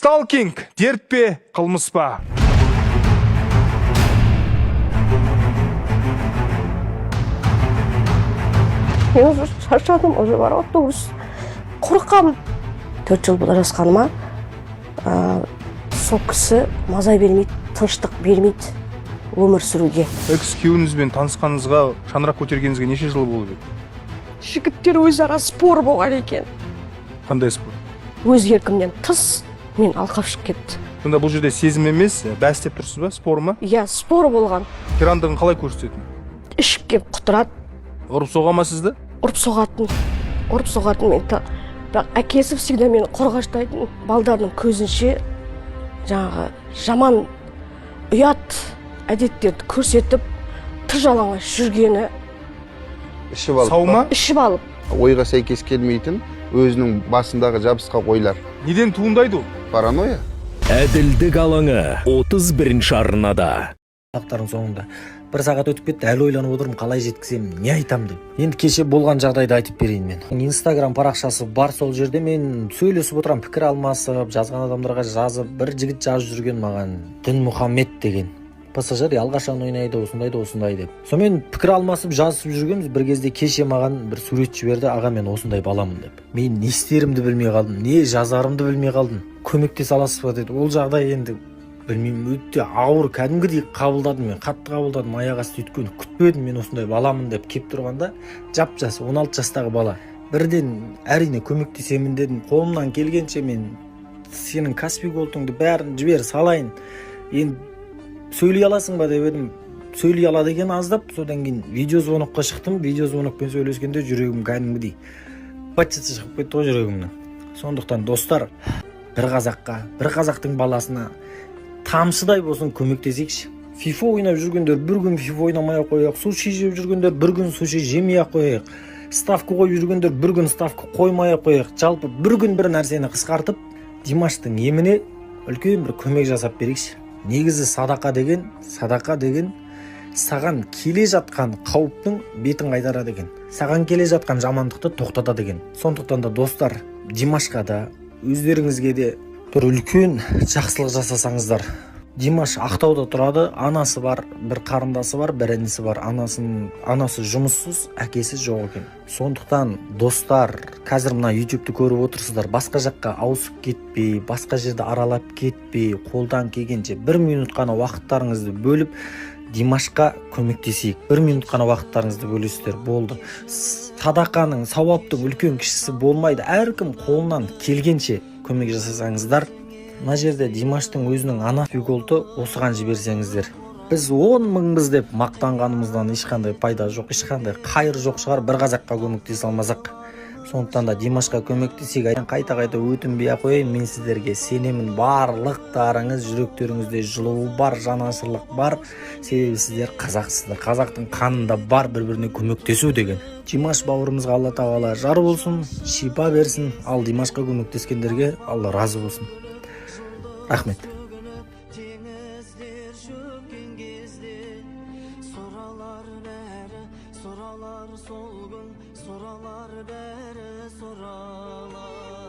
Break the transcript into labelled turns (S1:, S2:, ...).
S1: Сталкинг дерт пе, қылмыс па?
S2: Мен уже шаршадым, уже бар ғой, уже қорқамын. 4 жыл ажырасқаныма сол кісі маза бермейді, тыныштық бермейді өмір сүруге.
S1: Экс күйеуіңізбен танысқаныңызға, шаңырақ көтергеніңізге неше жыл болып еді?
S2: Жігіттер өзара спор болған екен.
S1: Қандай спор?
S2: Өз еркімнен тыс мен алқап шығып кетті.
S1: Сонда бұл жерде сезім емес, бәс деп тұрсыз ба, спор ма?
S2: Иә, спор болған.
S1: Тирандығын қалай көрсететін?
S2: Ішіп келіп құтырады.
S1: Ұрып соға ма сізді?
S2: Ұрып соғатын, ұрып соғатын мен. Бірақ әкесі всегда мені қорғаштайтын. Балдардың көзінше жаңағы жаман ұят әдеттерді көрсетіп, тыр жалаңаш жүргені.
S3: Ішіп алып.
S1: Сау ма?
S2: Ішіп алып.
S3: Ойға сәйкес келмейтін өзінің басындағы жабысқақ ойлар.
S1: Неден туындайды ол?
S3: Паранойя.
S4: Әділдік алаңы 31 арнада.
S5: Сабақтардың соңында бір сағат өтіп кетті, әлі ойланып отырмын, қалай жеткіземін, не айтамын деп. Енді кеше болған жағдайды айтып берейін. Мен Инстаграм парақшасы бар, сол жерде мен сөйлесіп отырамын, пікір алмасып, жазған адамдарға жазып. Бір жігіт жазып жүрген маған, Дінмұхаммед деген, ПСЖ Реал қашан ойнайды, осындай да осындай деп. Сонымен пікір алмасып, жазысып жүргенбіз. Бір кезде кеше маған бір сурет жіберді, аға, мен осындай баламын деп. Мен не істерімді білмей қалдым, не жазарымды білмей қалдым. Көмектесе аласыз ба деді. Ол жағдай енді білмеймін, өте ауыр, кәдімгідей қабылдадым, мен қатты қабылдадым аяқ асты, өйткені күтпедім. Мен осындай баламын деп келіп тұрғанда, жап жас 16 жастағы бала. Бірден әрине көмектесемін дедім қолымнан келгенше. Мен сенің Каспи Голдыңды бәрін жібер салайын, енді сөйлей аласың ба деп едім, сөйлей алады екен аздап. Содан кейін видеозвонокқа шықтым. Видеозвонокпен сөйлескенде жүрегім кәдімгідей быт шыты шығып кетті ғой жүрегімнің. Сондықтан, достар, бір қазаққа, бір қазақтың баласына тамшыдай болсын көмектесейікші. Фифа ойнап жүргендер бір күн фифа ойнамай ақ қояйық, суши жеп жүргендер бір күн суши жемей ақ қояйық, ставка қойып жүргендер бір күн ставка қоймай ақ қояйық. Жалпы бір күн бір нәрсені қысқартып, Димаштың еміне үлкен бір көмек жасап берейікші. Негізі садақа деген, садақа деген саған келе жатқан қауіптің бетін қайтарады екен, саған келе жатқан жамандықты тоқтатады екен. Сондықтан да, достар, Димашқа да, өздеріңізге де бір үлкен жақсылық жасасаңыздар. Димаш Ақтауда тұрады, анасы бар, бір қарындасы бар, бір інісі бар. Анасы жұмыссыз, әкесі жоқ екен. Сондықтан, достар, қазір мына Ютубты көріп отырсыздар, басқа жаққа ауысып кетпей, басқа жерді аралап кетпей, қолдан келгенше бір минут қана уақыттарыңызды бөліп, Димашқа көмектесейік. Бір минут қана уақыттарыңызды бөлесіздер, болды. Садақаның, сауаптың үлкен кішісі болмайды. Әркім қолынан келгенше көмек жасасаңыздар. Мына жерде Димаштың өзінің ана Голды, осыған жіберсеңіздер. Біз 10 мыңбыз деп мақтанғанымыздан ешқандай пайда жоқ, ешқандай қайыр жоқ шығар, бір қазаққа көмектесе алмасақ. Сондықтан да Димашқа көмектесейік. Қайта қайта өтінбей ақ қояйын, мен сіздерге сенемін, барлықтарыңыз жүректеріңізде жылуы бар, жанашырлық бар, себебі сіздер қазақсыздар, қазақтың қанында бар бір біріне көмектесу деген. Димаш бауырымызға Алла тағала жар болсын, шипа берсін. Ал Димашқа көмектескендерге Алла разы болсын. Рахмет.
S6: Теңіздер шөккен кезде сұралар бәрі, сұралар сол күн, сұралар бәрі, сұралар.